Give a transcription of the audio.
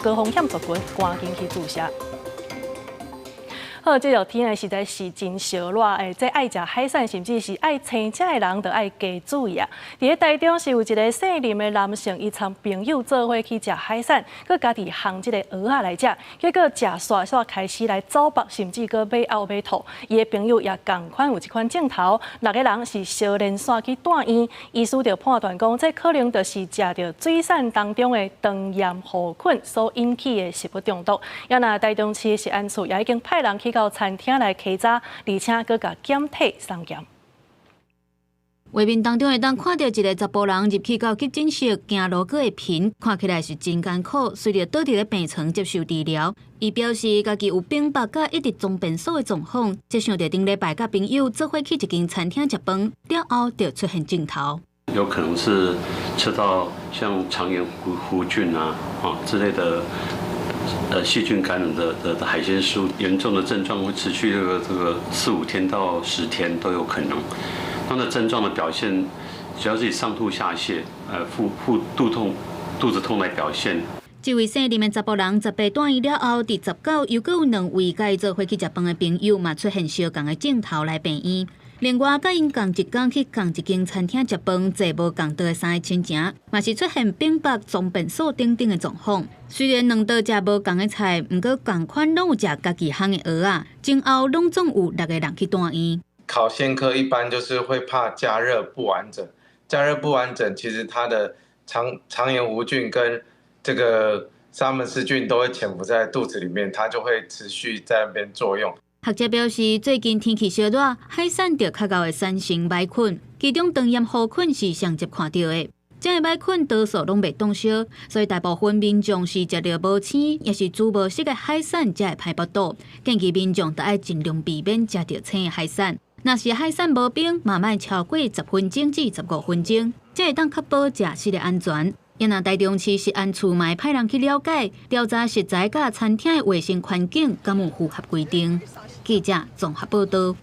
高風險族群趕緊去注射。好，這個天氣實在是真燒熱，欸，這愛食海產甚至是愛生食的人，就愛加注意啊。佇咧台中是有一个姓林的男性，伊參朋友做伙去食海產，閣家己烘這个蚵仔來食，結果食煞煞開始來走腹，甚至閣欲嘔欲吐。伊的朋友也仝款有這款症頭，六个人是相連線去住院，醫師就判斷講，這可能就是食著水產當中的腸炎弧菌所引起的食物中毒。也若台中市食安處也已經派人去到餐廳來稽查，而且閣共檢體送檢。畫面當中會當看著一个查埔人入去到急診室，行路閣會貧，看起來是真艱苦，隨著倒佇咧病床接受治療。伊表示家己有反腹佮一直欉便所的狀況，這想著頂禮拜佮朋友做伙去一間餐廳食飯，了後就出現症頭。有可能是吃到像腸炎弧菌啊、啊之類的。細菌感染的海鮮食物，嚴重的症狀會持續這個4、5天到10天都有可能。它的症狀的表現，主要是以上吐下瀉、腹肚痛、肚子痛來表現。這位姓林的查埔人，18住院了後，佇19又閣有兩位佮伊做伙去食飯的朋友，嘛出現相仝的症頭來病院。另外，佮𪜶仝一工去仝一間餐廳食飯，坐無仝桌的三个親情，嘛是出現反腹、欉便所等等的狀況。雖然兩桌食無仝的菜，毋過仝款攏有食家己烘的蚵仔，前後攏總有六个人去住院。烤鮮科一般就是會怕加熱不完整，加熱不完整，其實它的腸炎弧菌跟這個沙門氏菌都會潛伏在肚子裡面，它就會持續在那邊作用。學者表示，最近天氣燒熱，海產就較𠢕會產生魃菌，其中腸炎弧菌是上捷看著的。這个魃菌多數攏袂凍燒，所以大部分民眾是食著無鮮，抑是煮無熟的海產才會歹腹肚。建議民眾著愛盡量避免食著生的海產。若是海產無冰，嘛莫超過10分鐘至15分鐘，才會當確保食食的安全。也若台中市食安處嘛會派人去了解調查食材佮餐廳的衛生環境，敢有符合規定。記者綜合報導。